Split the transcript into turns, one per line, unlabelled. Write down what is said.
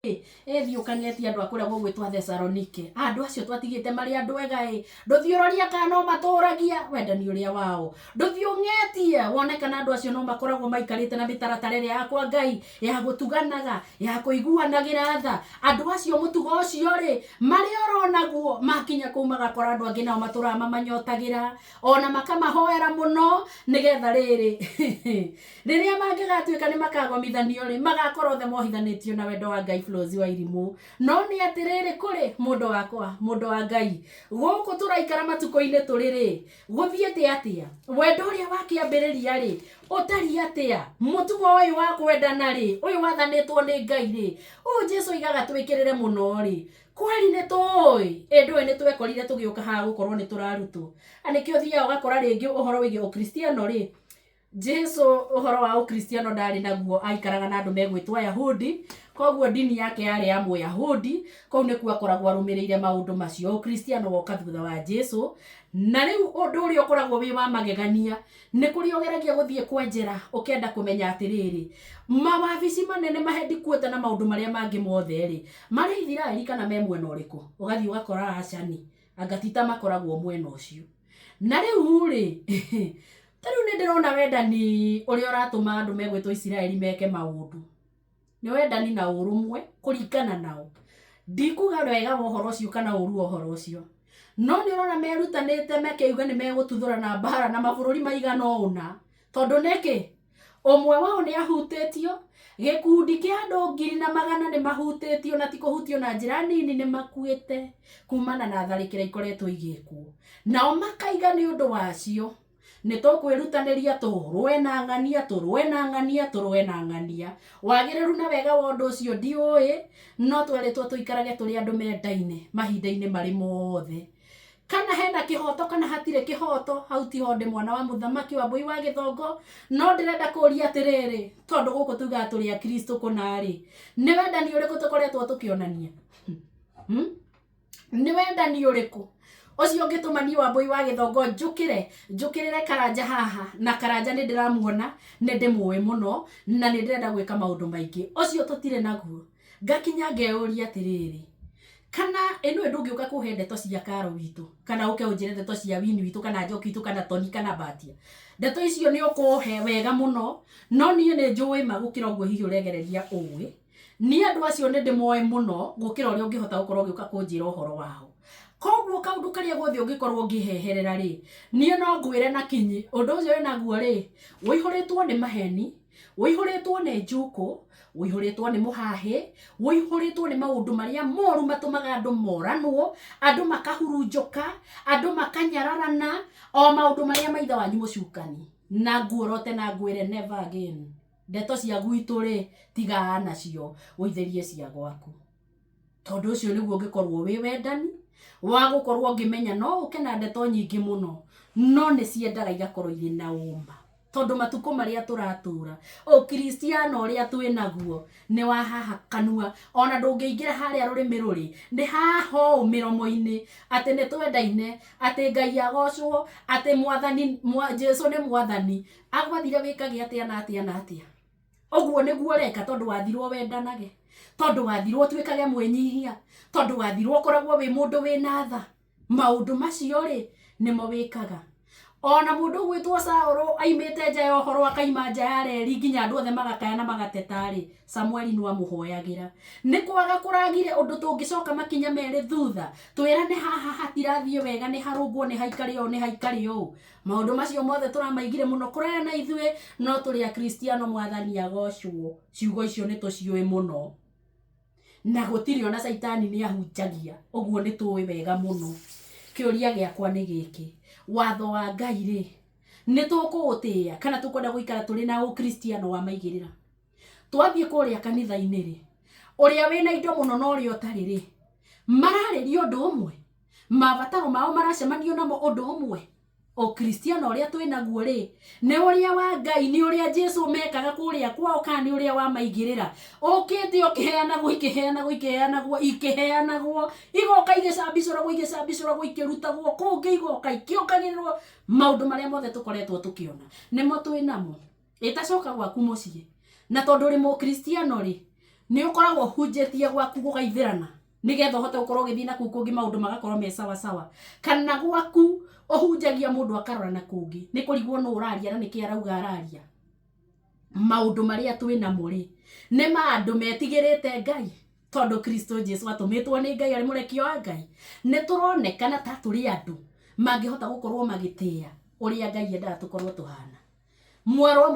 Ĩthiĩ ũkang'etie andũ a kũrĩa gũgwĩtwo Thesalonike. Andũ acio twatigĩte marĩ andũ ega ĩ, ndũthiĩ ũrorie kana no matũragia wendani ũrĩa wao. Ndũthiĩ ũng'etie wone kana andũ acio no makoragwo maikarĩte na mĩtaratara ĩrĩa ya kwa Ngai, ya gũtuganaga, ya kũiguanagĩra tha. Andũ acio mũtugo ũcio rĩ, marĩ oro naguo, makinya kũu magakora andũ angĩ nao matũraga mamanyotagĩra. Ona makamahoera mũno nĩgetha rĩrĩ rĩrĩa mangĩgatuĩka nĩ makagomithanio rĩ, magakorwo othe mohithanĩtio na wendo wa Ngai Flozi wa irimũ. No nĩ atĩrĩrĩ, kũrĩ mũndũ wakwa, mũndũ wa Ngai, gũkũ tũraikara matukũ-inĩ tũrĩ rĩ, gũthiĩte atĩa? Wendo ũrĩa wa kĩambĩrĩria rĩ, ũtariĩ atĩa? Mũtugo ũyũ wa kwendana rĩ, ũyũ wathanĩtwo nĩ Ngai rĩ, ũyũ Jesu oigaga twĩkĩrĩre mũno rĩ, Kweli nĩ tũĩ? Ĩ ndũĩ nĩ twekorire tũgĩũka haha gũkorwo nĩ tũrarutwo. Na nĩkĩo ũthiaga ũgakora rĩngĩ ũhoro wĩgiĩ ũkristiano rĩ, Jesu ũhoro wa ũkristiano ndarĩ naguo, aikaraga na andũ megwĩtwo Ayahudi, koguo ndini yake yarĩ ya Mũyahudi, kũu nĩkuo akoragwo arũmĩrĩire maũndũ macio. Ũkristiano woka thutha wa Jesu. Na rĩu ũndũ ũrĩa ũkoragwo wĩ wa magegania Nĩ kũrĩa ũgeragia gũthiĩ kwenjera ũkenda kũmenya atĩrĩrĩ, mawabici manene ma headquarter na maũndũ marĩa mangĩ mothe-rĩ, marĩ Ithiraeli kana me mwena ũrĩkũ? Ũgathiĩ ũgakora acani, anga ti ta makoragwo mwena ũcio. Na rĩu-rĩ, ta rĩu nĩ ndĩrona wendani ũrĩa ũratũma andũ megwĩtwo Isiraeli meke maũndũ. Nĩ wendani na ũrũmwe kũringana nao. Ndikuga wega wa ũhoro ũcio kana ũru wa ũhoro ũcio. No nĩ ũrona merutanĩte makeuga nĩ megũtuthũrana mbara na mabũrũri maigana ũna. Tondũ nĩkĩ? Ũmwe wao nĩ ahutĩtio, gĩkundi kĩa andũ ngiri na magana nĩ mahutĩtio na ti kũhutio na njĩra nini nĩ makuĩte kumana na tharĩkĩra ikoretwo igĩkwo. Nao makaiga nĩ ũndũ wacio. Nĩ tũkwĩrutanĩria tũrũe na ng'ania, tũrũe na ng'ania, tũrũe na ng'ania. Wagĩrĩru na wega wa ũndũ ũcio ndiũĩ, no twerĩtwo tũikarage tũrĩ andũ mendaine mahinda-inĩ marĩ mothe. Kana hena kĩhoto kana hatirĩ kĩhoto, hau tiho ndĩ mwana wa mũthamaki Wambũi wa Gĩthongo, no ndĩrenda kũria atĩrĩrĩ, tondũ gũkũ tugaga tũrĩ akristo kũna-rĩ, nĩ wendani ũrĩkũ tũkoretwo tũkĩonania? Hmm? Nĩ wendani ũrĩkũ ũcio ũngĩtũma niĩ Wambũi wa Gĩthongo njũkĩre njũkĩrĩre Karanja haha? Na Karanja nĩ ndĩramuona, nĩ ndĩmũĩ mũno na nĩ ndĩrenda gwĩka maũndũ maingĩ. Ũcio tũtirĩ naguo. Ngakinya ngeyũria atĩrĩrĩ, kana ĩ nĩwe ndũngĩũka kũhe ndeto cia Karo witũ, kana ũke ũnjĩre ndeto cia Winnie witũ, kana Njoki witũ, kana Toni, kana Mbatia. Ndeto icio nĩ ũkũhe wega mũno, no niĩ nĩ njũĩ ma gũkĩra ũguo hihi ũregereria ũĩ. Niĩ andũ acio nĩ ndĩmoĩ mũno gũkĩra ũrĩa ũngĩhota gũkorwo ũgĩũka kũnjĩra ũhoro wao. Koguo kaũndũ karĩa gothe ũngĩkorwo ũngĩheherera rĩ, niĩ no ngwĩre na kinyi, ũndũ ũcio wĩnaguo rĩ, ũihũrĩtwo nĩ maheni, ũihũrĩtwo nĩ njukũ, ũihũrĩtwo nĩ mũhahĩ, ũihũrĩtwo nĩ maũndũ marĩa moru matũmaga andũ moranwo, andũ makahurunjũka, andũ makanyararana, o maũndũ marĩa maithe wanyu mũcukani. Na nguorote na ngwĩre never again. Ndeto cia gwitũ rĩ, tigaa nacio, ũitherie cia gwaku. Tondũ ũcio nĩguo ũngĩkorwo wĩ wendani, wa gũkorwo ngĩmenya no ũke na ndeto nyingĩ mũno, no nĩ ciendaga igakorwo irĩ na ũma. Tondũ matukũ marĩa tũratũra, ũkristiano ũrĩa twĩ naguo, nĩ wa haha kanua. Ona ndũngĩingĩra harĩa rũrĩmĩ rũrĩ, nĩ haha ũũ mĩromo-inĩ, atĩ nĩ twendaine, atĩ Ngai agocwo, atĩ mwathani, Jesu nĩ mwathani. Agwathire wĩkage atĩa na atĩa na atĩa. Ũguo nĩguo ũreka tondũ wathirwo wendanage, tondũ wathirwo ũtuĩkage mwĩnyihia, tondũ wathirwo ũkoragwo wĩ mũndũ wĩna tha. Maũndũ macio rĩ, nĩmo wĩkaga. Ona mũndũ ũgwĩtwo Saũlũ aimĩte nja ya ũhoro akaima nja ya reri nginya andũ othe magakaya na magateta rĩ, Samueli no amũhoyagĩra. Nĩ kwaga kũragire ũndũ tũngĩcoka makinya merĩ thutha, twĩrane haha hatirathiĩ wega, nĩ harũngwo, nĩ haikare ũũ, nĩ haikare ũũ. Maũndũ macio mothe tũramaigire mũno kũraya na ithuĩ, no tũrĩ Akristiano Mwathani agocwo. Ciugo icio nĩ tũciũĩ mũno. Na gũtirĩ ona caitani nĩ ahunjagia, ũguo nĩ tũĩ wega mũno. Kĩũria gĩakwa nĩ gĩkĩ, watho wa Ngai rĩ, nĩ tũkũũtĩĩa kana tũkwenda gũikara tũrĩ na ũkristiano wa maigĩrĩra? Twathiĩ kũrĩa kanitha-inĩ rĩ, ũrĩa wĩna indo mũno na ũrĩa ũtarĩ rĩ, mararĩria ũndũ ũmwe? Mabataro mao maracemanio namo ũndũ ũmwe? Ũkristiano ũrĩa twĩ naguo rĩ, nĩ ũrĩa wa Ngai, nĩ ũrĩa Jesu mekaga kũrĩa kwao kana nĩ ũrĩa wa maigĩrĩra? Ũkĩte ũkĩheanagwo, ikĩheanagwo, ikĩheanagwo, ikĩheanagwo, igoka igĩcambicũragwo, igĩcambicũragwo, ikĩrutagwo kũngĩ, igoka ikĩongagĩrĩrwo. Maũndũ marĩa mothe tũkoretwo tũkĩona nĩmo twĩ namo. Ĩtacoka gwaku mũciĩ, na tondũ ũrĩ mũkristiano rĩ, Nĩ ũkoragwo ũhunjĩtie gwaku gũgaithĩrana nĩgetha ũhote gũkorwo ũgĩthiĩ na kũu kũngĩ maũndũ magakorwo me sawa sawa, kana gwaku ũhunjagia mũndũ akarora na kũngĩ nĩ kũrigwo nũ ũraria na nĩkĩ arauga araria. Maũndũ marĩa twĩ namo rĩ nĩ ma andũ metigĩrĩte Ngai, tondũ Kristo Jesu atũmĩtwo nĩ Ngai arĩ mũrekio wa Ngai. Nĩ tũronekana ta tũrĩ andũ mangĩhota gũkorwo magĩtĩĩa ũrĩa Ngai endaga tũkorwo tũhana. Mwarwa.